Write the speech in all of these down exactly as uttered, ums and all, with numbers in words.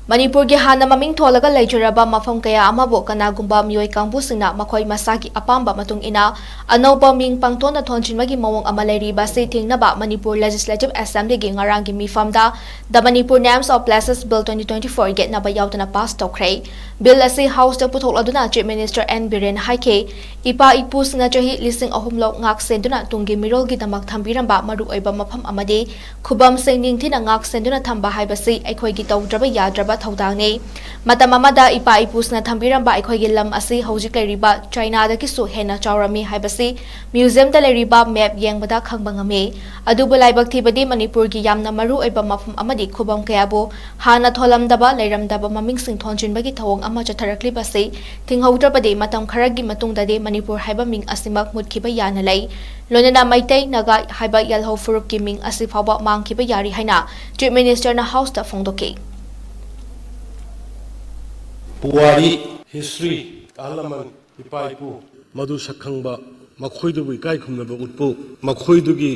ꯃꯅꯤꯄꯨꯔꯒꯤ ꯍꯥꯟꯅ ꯃꯃꯤꯡ ꯊꯣꯜꯂꯒ ꯂꯩꯖꯔꯕ ꯃꯐꯝ ꯀꯌꯥ ꯑꯃꯕꯨ ꯀꯅꯥꯒꯨꯝꯕ ꯃꯤꯑꯣꯏ ꯀꯥꯡꯕꯨꯁꯤꯡꯅ ꯃꯈꯣꯏ ꯃꯁꯥꯒꯤ ꯑꯄꯥꯝꯕ ꯃꯇꯨꯡ ꯏꯟꯅ ꯑꯅꯧꯕ ꯃꯤꯡ ꯄꯪꯊꯣꯟꯗ ꯊꯣꯟꯖꯤꯟꯕꯒꯤ ꯃꯑꯣꯡ ꯑꯃ ꯂꯩꯔꯤꯕ ꯑꯁꯤ ꯊꯤꯡꯅꯕ ꯃꯅꯤꯄꯨꯔ Legislative Assemblyꯒꯤ ꯉꯔꯥꯡꯒꯤ ꯃꯤꯐꯝꯗ The Manipur Names of Places Bill twenty twenty-four ꯌꯦꯠꯅꯕ ꯌꯥꯎꯗꯅ ꯄꯥꯁ ꯇꯧꯈ꯭ꯔꯦ꯫ ꯕꯤꯜ ꯑꯁꯤ ꯍꯥꯎꯁꯇ ꯄꯨꯊꯣꯛꯂꯗꯨꯅ Chief Minister N Biren ꯍꯥꯏꯈꯤ, ꯏꯄꯥ ꯏꯄꯨꯁꯤꯡꯅ ꯆꯍꯤ ꯂꯤꯁꯤꯡ ꯑꯍꯨꯝ ꯂꯧ ꯉꯥꯛ ꯁꯦꯟꯗꯨꯅ ꯇꯨꯡꯒꯤ ꯃꯤꯔꯣꯜꯒꯤꯗꯃꯛ ꯊꯝꯕꯤꯔꯝꯕ ꯃꯔꯨꯑꯣꯏꯕ ꯃꯐꯝ ꯑꯃꯗꯤ ꯈꯨꯕꯝꯁꯤꯡ ꯅꯤꯡꯊꯤꯅ ꯉꯥꯛ ꯁꯦꯟꯗꯨꯅ ꯊꯝꯕ ꯍꯥꯏꯕꯁꯤ ꯑꯩꯈꯣꯏꯒꯤ ꯇꯧꯗ꯭ꯔꯕ ꯌꯥꯗ꯭ꯔꯕ ꯊꯧꯗꯥꯡꯅꯤ꯫ ꯃꯇꯝ ꯑꯃꯗ ꯏꯄꯥ ꯏꯄꯨꯁꯤꯡꯅ ꯊꯝꯕꯤꯔꯝꯕ ꯑꯩꯈꯣꯏꯒꯤ ꯂꯝ ꯑꯁꯤ ꯍꯧꯖꯤꯛ ꯂꯩꯔꯤꯕ ꯆꯥꯏꯅꯥꯗꯒꯤꯁꯨ ꯍꯦꯟꯅ ꯆꯥꯎꯔꯝꯃꯤ ꯍꯥꯏꯕꯁꯤ ꯃ꯭ꯌꯨꯖꯤꯌꯝꯗ ꯂꯩꯔꯤꯕ ꯃꯦꯞ ꯌꯦꯡꯕꯗ ꯈꯪꯕ ꯉꯝꯃꯤ꯫ ꯑꯗꯨꯕꯨ ꯂꯥꯏꯕꯛ ꯊꯤꯕꯗꯤ ꯃꯅꯤꯄꯨꯔꯒꯤ ꯌꯥꯝꯅ ꯃꯔꯨ ꯑꯣꯏꯕ ꯃꯐꯝ ꯑꯃꯗꯤ ꯈꯨꯕꯝ ꯀꯌꯥꯕꯨ ꯍꯥꯟꯅ ꯊꯣꯜꯂꯝꯗꯕ, ꯂꯩꯔꯝꯗꯕ ꯃꯃꯤꯡꯁꯤꯡ ꯊꯣꯟꯖꯤꯟꯕꯒꯤ ꯊꯧꯑꯣꯡ ꯑꯃ ꯆꯠꯊꯔꯛꯂꯤꯕꯁꯤ ꯊꯤꯡꯍꯧꯗ꯭ꯔꯕꯗꯤ ꯃꯇꯝ ꯈꯔꯒꯤ ꯃꯇꯨꯡꯗꯗꯤ ꯃꯅꯤꯄꯨꯔ ꯍꯥꯏꯕ ꯃꯤꯡ ꯑꯁꯤꯃꯛ ꯃꯨꯠꯈꯤꯕ ꯌꯥꯅ ꯂꯩ꯫ ꯂꯣꯏꯅꯅ ꯃꯩꯇꯩ, ꯅꯥꯒꯥ ꯍꯥꯏꯕ ꯌꯦꯜꯍꯧ ꯐꯨꯔꯨꯞꯀꯤ ꯃꯤꯡ ꯑꯁꯤ ꯐꯥꯎꯕ ꯃꯥꯡꯈꯤꯕ ꯌꯥꯔꯤ ꯍꯥꯏꯅ Chief Ministerꯅ ꯍꯥꯎꯁꯇ ꯐꯣꯡꯗꯣꯛꯈꯤ꯫ ꯄꯨꯋꯥꯔꯤ, history, ꯑꯍꯜ ꯂꯃꯟ, ꯏꯄꯥ ꯏꯄꯨ, ꯃꯗꯨ ꯁꯛꯈꯪꯕ, ꯃꯈꯣꯏꯗꯨꯕꯨ ꯏꯀꯥꯏ ꯈꯨꯝꯅꯕ ꯎꯠꯄ, ꯃꯈꯣꯏꯗꯨꯒꯤ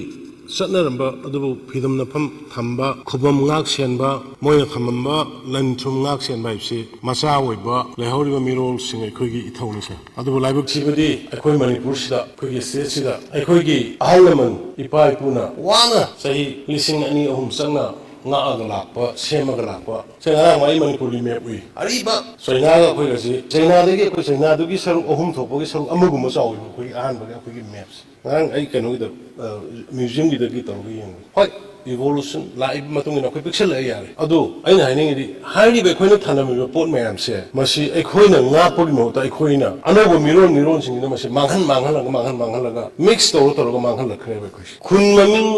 ꯆꯠꯅꯔꯝꯕ ꯑꯗꯨꯕꯨ ꯐꯤꯗꯝꯅꯐꯝ ꯊꯝꯕ, ꯈꯨꯕꯝ ꯉꯥꯛ ꯁꯦꯟꯕ, ꯃꯣꯏꯅ ꯊꯝꯃꯝꯕ ꯂꯟ ꯊꯨꯝ ꯉꯥꯛ ꯁꯦꯟꯕ ꯍꯥꯏꯕꯁꯤ ꯃꯆꯥ ꯑꯣꯏꯕ ꯂꯩꯍꯧꯔꯤꯕ ꯃꯤꯔꯣꯜꯁꯤꯡ ꯑꯩꯈꯣꯏꯒꯤ ꯏꯊꯧꯅꯤ, ꯁꯥꯔ꯫ ꯑꯗꯨꯕꯨ ꯂꯥꯏꯕꯛ ꯊꯤꯕꯗꯤ ꯑꯩꯈꯣꯏ ꯃꯅꯤꯄꯨꯔꯁꯤꯗ, ꯑꯩꯈꯣꯏꯒꯤ stateꯁꯤꯗ ꯑꯩꯈꯣꯏꯒꯤ ꯑꯍꯜ ꯂꯃꯟ ꯏꯄꯥ ꯏꯄꯨꯅ ꯋꯥꯅ ꯆꯍꯤ ꯂꯤꯁꯤꯡ ꯑꯅꯤ ꯑꯍꯨꯝ ꯆꯪꯅ ꯉꯥꯛꯑꯒ ꯂꯥꯛꯄ, ꯁꯦꯝꯃꯒ ꯂꯥꯛꯄ꯫ ꯁꯦ, ꯉꯔꯥꯡ ꯑꯩ ꯃꯅꯤꯄꯨꯔꯒꯤ ꯃꯦꯞ ꯎꯏ꯫ ꯑꯔꯤꯕ ꯆꯩꯅꯥꯒ ꯑꯩꯈꯣꯏꯒꯁꯤ, ꯆꯩꯅꯥꯗꯒꯤ ꯑꯩꯈꯣꯏ ꯆꯩꯅꯥꯗꯨꯒꯤ ꯁꯔꯨꯛ ꯑꯍꯨꯝ ꯊꯣꯛꯄꯒꯤ ꯁꯔꯨꯛ ꯑꯃꯒꯨꯝꯕ ꯆꯥꯎꯋꯦꯕ ꯑꯩꯈꯣꯏꯒꯤ ꯑꯍꯥꯟꯕꯒꯤ ꯑꯩꯈꯣꯏꯒꯤ ꯃꯦꯞꯁꯦ꯫ ꯉꯔꯥꯡ ꯑꯩ ꯀꯩꯅꯣꯒꯤꯗ, ꯑ, ꯃ꯭ꯌꯨꯖꯤꯌꯝꯒꯤꯗꯒꯤ ꯇꯧꯔꯒ ꯌꯦꯡꯕꯅꯤ꯫ ꯍꯣꯏ, evolution ꯂꯥꯛꯏꯕ ꯃꯇꯨꯡ ꯏꯟꯅ ꯑꯩꯈꯣꯏ ꯄꯤꯛꯁꯜꯂꯛꯑꯦ ꯌꯥꯔꯦ꯫ ꯑꯗꯣ ꯑꯩꯅ ꯍꯥꯏꯅꯤꯡꯉꯤꯗꯤ ꯍꯥꯏꯔꯤꯕ ꯑꯩꯈꯣꯏꯅ ꯊꯅꯝꯃꯤꯕ ꯄꯣꯠ ꯃꯌꯥꯝꯁꯦ ꯃꯁꯤ ꯑꯩꯈꯣꯏꯅ ꯉꯥꯛꯄꯒꯤ ꯃꯍꯨꯠꯇ ꯑꯩꯈꯣꯏꯅ ꯑꯅꯧꯕ ꯃꯤꯔꯣꯟ ꯃꯤꯔꯣꯟꯁꯤꯡꯁꯤꯅ ꯃꯁꯤ ꯃꯥꯡꯍꯟ ꯃꯥꯡꯍꯜꯂꯒ, ꯃꯥꯡꯍꯟ ꯃꯥꯡꯍꯜꯂꯒ, mix ꯇꯧꯔ ꯇꯧꯔꯒ ꯃꯥꯡꯍꯜꯂꯛꯈ꯭ꯔꯦꯕ ꯑꯩꯈꯣꯏꯁꯦ꯫ ꯈꯨꯟ ꯃꯃꯤꯡ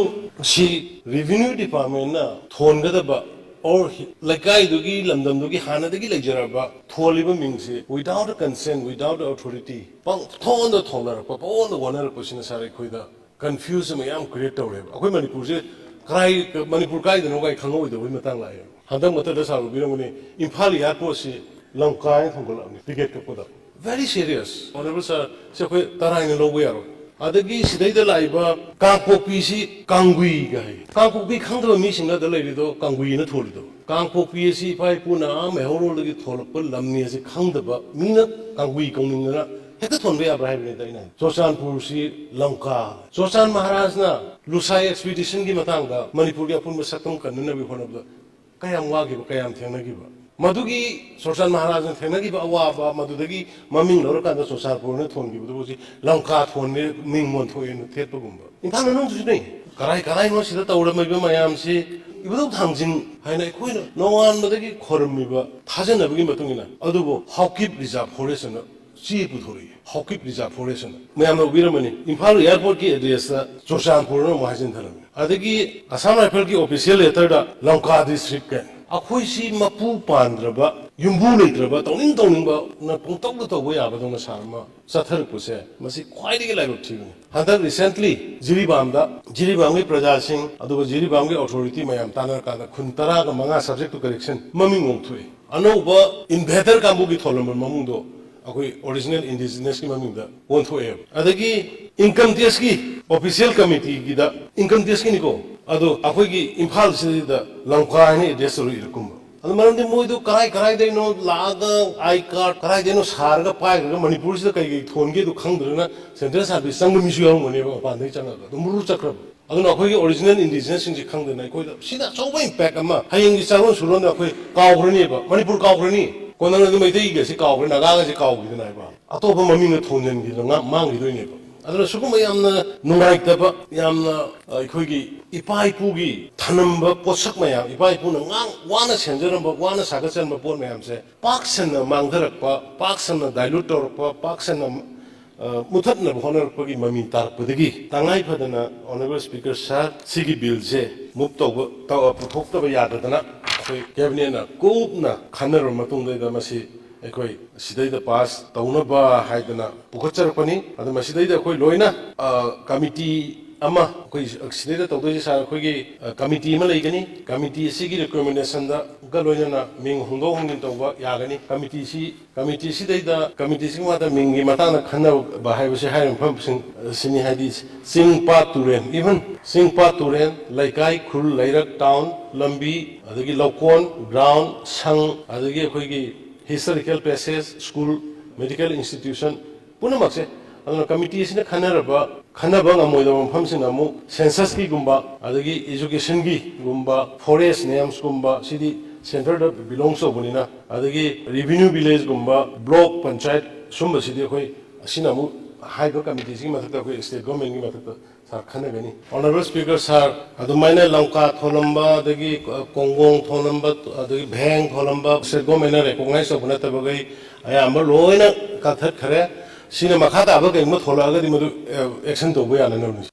ꯁꯤ revenue departmentꯅ ꯊꯣꯟꯒꯗꯕ or ꯂꯩꯀꯥꯏꯗꯨꯒꯤ ꯂꯝꯗꯝꯗꯨꯒꯤ ꯍꯥꯟꯅꯗꯒꯤ ꯂꯩꯖꯔꯕ ꯊꯣꯜꯂꯤꯕ ꯃꯤꯡꯁꯦ without a consent, without a authority ꯄꯪꯊꯣꯟꯗ ꯊꯣꯟꯅꯔꯛꯄ, ꯄꯪꯑꯣꯟꯗ ꯑꯣꯟꯅꯔꯛꯄꯁꯤꯅ ꯁꯥꯔ ꯑꯩꯈꯣꯏꯗ confuse ꯃꯌꯥꯝ create ꯇꯧꯔꯦꯕ꯫ ꯑꯩꯈꯣꯏ ꯃꯅꯤꯄꯨꯔꯁꯦ ꯀꯔꯥꯏ, ꯃꯅꯤꯄꯨꯔ ꯀꯥꯏꯗꯅꯣ ꯀꯥꯏ ꯈꯪꯍꯧꯗꯕꯒꯤ ꯃꯇꯥꯡ ꯂꯥꯛꯑꯦꯕ꯫ ꯍꯟꯗꯛ ꯃꯊꯛꯇ ꯁꯥꯔ ꯎꯕꯤꯔꯝꯒꯅꯤ, Imphal airportꯁꯤ ꯂꯝꯀꯥꯏꯅ ꯊꯣꯟꯒꯠꯂꯛꯑꯕꯅꯤ ticket ꯀꯛꯄꯗ꯫ Very serious. Honourable sir, ꯁꯤ ꯑꯩꯈꯣꯏ ꯇꯔꯥꯏꯅ ꯂꯧꯕ ꯌꯥꯔꯣꯏ꯫ ꯑꯗꯒꯤ ꯁꯤꯗꯩꯗ ꯂꯥꯛꯏꯕ ꯀꯥꯡꯄꯣꯛꯄꯤꯁꯤ ꯀꯥꯡꯒꯨꯏꯒ ꯍꯥꯏ꯫ ꯀꯥꯡꯄꯣꯛꯄꯤ ꯈꯪꯗꯕ ꯃꯤꯁꯤꯡꯅ ꯑꯗ ꯂꯩꯔꯤꯗꯣ ꯀꯥꯡꯒꯨꯏꯅ ꯊꯣꯜꯂꯤꯗꯣ꯫ ꯀꯥꯡꯄꯣꯛꯄꯤ ꯑꯁꯤ ꯏꯄꯥ ꯏꯄꯨꯅ ꯑꯥ ꯃꯩꯍꯧꯔꯣꯜꯗꯒꯤ ꯊꯣꯛꯂꯛꯄ ꯂꯝꯅꯤ ꯑꯁꯤ ꯈꯪꯗꯕ ꯃꯤꯅ ꯀꯥꯡꯒꯨꯏ ꯀꯧꯅꯤꯡꯗꯅ ꯍꯦꯛꯇ ꯊꯣꯟꯕ ꯌꯥꯕ꯭ꯔꯥ ꯍꯥꯏꯕꯅꯤꯗ ꯑꯩꯅ ꯍꯥꯏ꯫ ꯆꯨꯔꯆꯥꯟꯄꯨꯔꯁꯤ ꯂꯝꯀꯥ, ꯆꯨꯔꯆꯥꯟ ꯃꯍꯥꯔꯥꯖꯅ ꯂꯨꯁꯥꯏ ꯑꯦꯛꯁꯄꯤꯗꯤꯁꯟꯒꯤ ꯃꯇꯥꯡꯗ ꯃꯅꯤꯄꯨꯔꯒꯤ ꯑꯄꯨꯟꯕ ꯁꯛꯇꯝ ꯀꯟꯅꯅꯕꯒꯤ ꯍꯣꯠꯅꯕꯗ ꯀꯌꯥꯝ ꯋꯥꯈꯤꯕ, ꯀꯌꯥꯝ ꯊꯦꯡꯅꯈꯤꯕ꯫ ꯃꯗꯨꯒꯤ ꯆꯨꯔꯆꯥꯟ ꯃꯍꯥꯔꯥꯖꯅ ꯊꯦꯡꯅꯈꯤꯕ ꯑꯋꯥꯕ, ꯃꯗꯨꯗꯒꯤ ꯃꯃꯤꯡ ꯂꯧꯔꯀꯥꯟꯗ ꯆꯨꯔꯆꯥꯟꯄꯨꯔꯅ ꯊꯣꯟꯈꯤꯕꯗꯨ ꯍꯧꯖꯤꯛ ꯂꯝꯀꯥ ꯊꯣꯟꯕ ꯃꯤꯡ ꯑꯣꯟꯊꯣꯛꯑꯦꯅ ꯊꯦꯠꯄꯒꯨꯝꯕ꯫ ꯏꯝꯐꯥꯜ ꯃꯅꯨꯡꯗꯁꯨꯅꯦ, ꯀꯔꯥꯏ ꯀꯔꯥꯏꯅꯣ ꯁꯤꯗ ꯇꯧꯔꯝꯃꯤꯕ ꯃꯌꯥꯝꯁꯤ ꯏꯕꯨꯙꯧ ꯊꯥꯡꯖꯤꯡ ꯍꯥꯏꯅ ꯑꯩꯈꯣꯏꯅ ꯅꯣꯡꯉꯥꯟꯕꯗꯒꯤ ꯈꯣꯏꯔꯝꯃꯤꯕ ꯊꯥꯖꯅꯕꯒꯤ ꯃꯇꯨꯡ ꯏꯟꯅ꯫ ꯑꯗꯨꯕꯨ ꯍꯥꯎꯀꯤꯞ ꯔꯤꯖꯥꯔꯚ ꯐꯣꯔꯦꯁ ꯑꯅ ꯆꯦ ꯄꯨꯊꯣꯔꯛꯏ꯫ ꯍꯥꯎꯀꯤꯞ ꯔꯤꯖꯥꯔꯚ ꯐꯣꯔꯦꯁ ꯑꯅ ꯃꯌꯥꯝꯅ ꯎꯕꯤꯔꯝꯃꯅꯤ, ꯏꯝꯐꯥꯜ ꯑꯦꯌꯥꯔꯄꯣꯔꯠꯀꯤ ꯑꯦꯗ꯭ꯔꯦꯁꯇ ꯆꯨꯔꯆꯥꯟꯄꯨꯔꯅ ꯑꯃꯨꯛ ꯍꯥꯏꯖꯤꯟꯊꯔꯝꯃꯤ꯫ ꯑꯗꯒꯤ ꯑꯁꯥꯝ ꯔꯥꯏꯐꯜꯒꯤ ꯑꯣꯐꯤꯁꯤꯌꯦꯜ ꯂꯦꯇꯔꯗ ꯂꯝꯀꯥ ꯗꯤꯁꯇ꯭ꯔꯤꯛ ꯀꯥꯏꯅ꯫ ꯑꯩꯈꯣꯏꯁꯤ ꯃꯄꯨ ꯄꯥꯟꯗ꯭ꯔꯕ, ꯌꯨꯝꯕꯨ ꯂꯩꯇ꯭ꯔꯕ, ꯇꯧꯅꯤꯡ ꯇꯧꯅꯤꯡꯕꯅ ꯄꯪꯇꯧꯗ ꯇꯧꯕ ꯌꯥꯕꯗꯧꯅ ꯁꯥꯔ ꯑꯃ ꯆꯠꯊꯔꯛꯄꯁꯦ, ꯃꯁꯤ ꯈ꯭ꯋꯥꯏꯗꯒꯤ ꯂꯥꯏꯕꯛ ꯊꯤꯕꯅꯤ꯫ ꯍꯟꯗꯛ ꯔꯤꯁꯦꯟꯠꯂꯤ ꯖꯤꯔꯤꯕꯥꯝꯗ, ꯖꯤꯔꯤꯕꯥꯝꯒꯤ ꯄ꯭ꯔꯖꯥꯁꯤꯡ ꯑꯗꯨꯒ ꯖꯤꯔꯤꯕꯥꯝꯒꯤ ꯑꯣꯊꯣꯔꯤꯇꯤ ꯃꯌꯥꯝ ꯇꯥꯟꯅꯔꯀꯥꯟꯗ ꯈꯨꯟ ꯇꯔꯥꯒ ꯃꯉꯥ subject to correction ꯃꯃꯤꯡ ꯑꯣꯟꯊꯣꯛꯏ꯫ ꯑꯅꯧꯕ ꯏꯟꯚꯦꯗꯔ ꯀꯥꯡꯕꯨꯒꯤ ꯊꯣꯜꯂꯝꯕ ꯃꯃꯤꯡꯗꯣ ꯑꯩꯈꯣꯏ ꯑꯣꯔꯤꯖꯤꯅꯦꯜ ꯏꯟꯗꯤꯖꯤꯅꯁꯀꯤ ꯃꯃꯤꯡꯗ ꯑꯣꯟꯊꯣꯛꯑꯦꯕ꯫ ꯑꯗꯒꯤ ꯏꯟꯀꯝ ꯇꯦꯛꯁꯀꯤ ꯑꯣꯐꯤꯁꯤꯌꯦꯜ ꯀꯃꯤꯇꯤꯒꯤꯗ, ꯏꯟꯀꯝ ꯇꯦꯛꯁꯀꯤꯅꯤꯀꯣ, ꯑꯗꯣ ꯑꯩꯈꯣꯏꯒꯤ ꯏꯝꯐꯥꯜꯁꯤꯗ ꯂꯝꯀꯥ ꯍꯥꯏꯅ ꯑꯦꯗ꯭ꯔꯦꯁ ꯇꯧꯔ ꯏꯔꯛꯀꯨꯝꯕ꯫ ꯑꯗꯨ ꯃꯔꯝꯗꯤ ꯃꯣꯏꯗꯣ ꯀꯔꯥꯏ ꯀꯔꯥꯏꯗꯩꯅꯣ ꯂꯥꯛꯑꯒ ꯑꯥꯏ ꯀꯥꯔꯗ ꯀꯔꯥꯏꯗꯩꯅꯣ ꯁꯥꯔꯒ ꯄꯥꯏꯈ꯭ꯔꯒ ꯃꯅꯤꯄꯨꯔꯁꯤꯗ ꯀꯩ ꯀꯩ ꯊꯣꯟꯒꯦꯗꯣ ꯈꯪꯗ꯭ꯔꯒꯅ ꯁꯦꯟꯇ꯭ꯔꯦꯜ ꯁꯥꯔꯚꯤꯁ ꯆꯪꯕ ꯃꯤꯁꯨ ꯌꯥꯎꯔꯝꯒꯅꯦꯕ, ꯃꯄꯥꯟꯗꯒꯤ ꯆꯪꯉꯒ ꯑꯗꯨꯝ ꯃꯔꯨ ꯆꯠꯈ꯭ꯔꯕ꯫ ꯑꯗꯨꯅ ꯑꯩꯈꯣꯏꯒꯤ ꯑꯣꯔꯤꯖꯤꯅꯦꯜ ꯏꯟꯗꯤꯖꯤꯅꯁꯁꯤꯡꯁꯦ ꯈꯪꯗꯅ ꯑꯩꯈꯣꯏꯗ ꯁꯤꯗ ꯑꯆꯧꯕ ꯏꯝꯄꯦꯛ ꯑꯃ, ꯍꯌꯦꯡꯒꯤ ꯆꯥꯔꯣꯟ ꯁꯨꯔꯣꯟꯗ ꯑꯩꯈꯣꯏ ꯀꯥꯎꯈ꯭ꯔꯅꯦꯕ꯫ ꯃꯅꯤꯄꯨꯔ ꯀꯥꯎꯈ꯭ꯔꯅꯤ, ꯀꯣꯟꯅꯗꯤ ꯃꯩꯇꯩꯒꯁꯤ ꯀꯥꯎꯈ꯭ꯔꯦ, ꯅꯥꯒꯥꯒꯁꯤ ꯀꯥꯎꯈꯤꯗꯅ ꯍꯥꯏꯕ꯫ ꯑꯇꯣꯞꯄ ꯃꯃꯤꯡꯗ ꯊꯣꯟꯖꯤꯟꯈꯤꯗꯅ ꯉꯥ-, ꯃꯥꯡꯈꯤꯗꯣꯏꯅꯦꯕ꯫ ꯑꯗꯨꯅ ꯁꯤꯒꯨꯝꯕ ꯌꯥꯝꯅ ꯅꯨꯡꯉꯥꯏꯇꯕ, ꯌꯥꯝꯅ, ꯑ, ꯑꯩꯈꯣꯏꯒꯤ ꯏꯄꯥ ꯏꯄꯨꯒꯤ ꯊꯅꯝꯕ ꯄꯣꯠꯁꯛ ꯃꯌꯥꯝ, ꯏꯄꯥ ꯏꯄꯨꯅ ꯉꯥꯡ-, ꯋꯥꯅ ꯁꯦꯝꯖꯔꯝꯕ, ꯋꯥꯅ ꯁꯥꯒꯠꯆꯔꯝꯕ ꯄꯣꯠ ꯃꯌꯥꯝꯁꯦ ꯄꯥꯛ ꯁꯟꯅ ꯃꯥꯡꯊꯔꯛꯄ, ꯄꯥꯛ ꯁꯟꯅ ꯗꯥꯏꯂꯨꯠ ꯇꯧꯔꯛꯄ, ꯄꯥꯛ ꯁꯟꯅ, ꯑ, ꯃꯨꯊꯠꯅꯕ ꯍꯣꯠꯅꯔꯛꯄꯒꯤ ꯃꯃꯤ ꯇꯥꯔꯛꯄꯗꯒꯤ ꯇꯉꯥꯏ ꯐꯗꯅ ꯑꯣꯅꯔꯦꯕꯜ ꯁ꯭ꯄꯤꯀꯔ ꯁꯥꯔ, ꯁꯤꯒꯤ ꯕꯤꯜꯁꯦ ꯃꯨꯚ ꯇꯧꯕ, ꯇꯧ-, ꯄꯨꯊꯣꯛꯇꯕ ꯌꯥꯗꯗꯅ ꯑꯩꯈꯣꯏ ꯀꯦꯕꯤꯅꯦꯠꯅ ꯀꯨꯞꯅ ꯈꯟꯅꯔꯕ ꯃꯇꯨꯡꯗꯩꯗ ꯃꯁꯤ ꯑꯩꯈꯣꯏ ꯁꯤꯗꯩꯗ ꯄꯥꯁ ꯇꯧꯅꯕ ꯍꯥꯏꯗꯅ ꯄꯨꯈꯠꯆꯔꯛꯄꯅꯤ꯫ ꯑꯗꯨ ꯃꯁꯤꯗꯩꯗ ꯑꯩꯈꯣꯏ ꯂꯣꯏꯅ, ꯑ, ꯀꯃꯤꯇꯤ ꯑꯃ ꯑꯩꯈꯣꯏ ꯁꯤꯗꯩꯗ ꯇꯧꯗꯣꯏꯁꯤ, ꯁꯥꯔ, ꯑꯩꯈꯣꯏꯒꯤ, ꯑ, ꯀꯃꯤꯇꯤ ꯑꯃ ꯂꯩꯒꯅꯤ꯫ ꯀꯃꯤꯇꯤ ꯑꯁꯤꯒꯤ ꯔꯤꯀꯃꯦꯟꯗꯦꯁꯟꯗꯒ ꯂꯣꯏꯅꯅ ꯃꯤꯡ ꯍꯣꯡꯗꯣꯛ ꯍꯣꯡꯖꯤꯟ ꯇꯧꯕ ꯌꯥꯒꯅꯤ꯫ ꯀꯃꯤꯇꯤꯁꯤ, ꯀꯃꯤꯇꯤꯁꯤꯒꯤ ꯃꯊꯛꯇ ꯃꯤꯡꯒꯤ ꯃꯇꯥꯡꯗ ꯈꯟꯅꯕ ꯍꯥꯏꯕꯁꯤ ꯍꯥꯏꯔꯤꯕ ꯃꯐꯝꯁꯤꯡ ꯑꯁꯤꯅꯤ, ꯍꯥꯏꯗꯤ ꯆꯤꯡ, ꯄꯥꯠ, ꯇꯨꯔꯦꯜ, even ꯆꯤꯡ, ꯄꯥꯠ, ꯇꯨꯔꯦꯜ, ꯂꯩꯀꯥꯏ, ꯈꯨꯜ, ꯂꯩꯔꯛ, ꯇꯥꯎꯟ, ꯂꯝꯕꯤ, ꯑꯗꯒꯤ ꯂꯧꯀꯣꯟ, ꯒ꯭ꯔꯥꯎꯟ, ꯁꯪ, ꯑꯗꯒꯤ ꯑꯩꯈꯣꯏꯒꯤ historical places, school, medical institution, ꯄꯨꯝꯅꯃꯛꯁꯦ꯫ ꯑꯗꯨꯅ ꯀꯃꯤꯇꯤ ꯑꯁꯤꯅ ꯈꯟꯅꯔꯕ, ꯈꯟꯅꯕ ꯉꯝꯃꯣꯏꯗꯕ ꯃꯐꯝꯁꯤꯡꯅ ꯑꯃꯨꯛ ꯁꯦꯟꯁꯁꯀꯤꯒꯨꯝꯕ, ꯑꯗꯒꯤ ꯏꯖꯨꯀꯦꯁꯟꯒꯤꯒꯨꯝꯕ, ꯐꯣꯔꯦꯁ ꯅꯦꯝꯁꯀꯨꯝꯕ, ꯁꯤꯗꯤ ꯁꯦꯟꯇꯔꯗ ꯕꯤꯂꯣꯡꯁ ꯇꯧꯕꯅꯤꯅ, ꯑꯗꯒꯤ ꯔꯤꯚꯤꯅ꯭ꯌꯨ ꯚꯤꯂꯦꯖꯒꯨꯝꯕ, ꯕ꯭ꯂꯣꯛ ꯄꯟꯆꯥꯌꯠ, ꯁꯨꯝꯕꯁꯤꯗꯤ ꯑꯩꯈꯣꯏ ꯑꯁꯤꯅ ꯑꯃꯨꯛ ꯍꯥꯏꯔꯤꯕ ꯀꯃꯤꯇꯤꯁꯤꯒꯤ ꯃꯊꯛꯇ, ꯑꯩꯈꯣꯏ ꯁ꯭ꯇꯦꯠ ꯒꯣꯔꯃꯦꯟꯒꯤ ꯃꯊꯛꯇ, ꯁꯥꯔ, ꯈꯟꯅꯒꯅꯤ꯫ Honourable Speaker, ꯁꯥꯔ, ꯑꯗꯨꯃꯥꯏꯅ ꯂꯝꯀꯥ ꯊꯣꯜꯂꯝꯕ, ꯑꯗꯒꯤ ꯀꯣꯡꯒꯣꯡ ꯊꯣꯜꯂꯝꯕ, ꯑꯗꯒꯤ ꯚꯦꯡ ꯊꯣꯜꯂꯝꯕ, ꯁ꯭ꯇꯦꯠ ꯒꯣꯔꯃꯦꯟꯅ ꯔꯦꯀꯣꯒꯅꯥꯏꯖ ꯇꯧꯕ ꯅꯠꯇꯕꯈꯩ ꯑꯌꯥꯝꯕ ꯂꯣꯏꯅ ꯀꯛꯊꯠꯈ꯭ꯔꯦ꯫ ꯁꯤꯅ ꯃꯈꯥ ꯇꯥꯕ ꯀꯔꯤꯒꯨꯝꯕ ꯊꯣꯛꯂꯛꯑꯒꯗꯤ ꯃꯗꯨ, ꯑꯦ, ꯑꯦꯛꯁꯟ ꯇꯧꯕ ꯌꯥꯅꯅꯕꯅꯤ꯫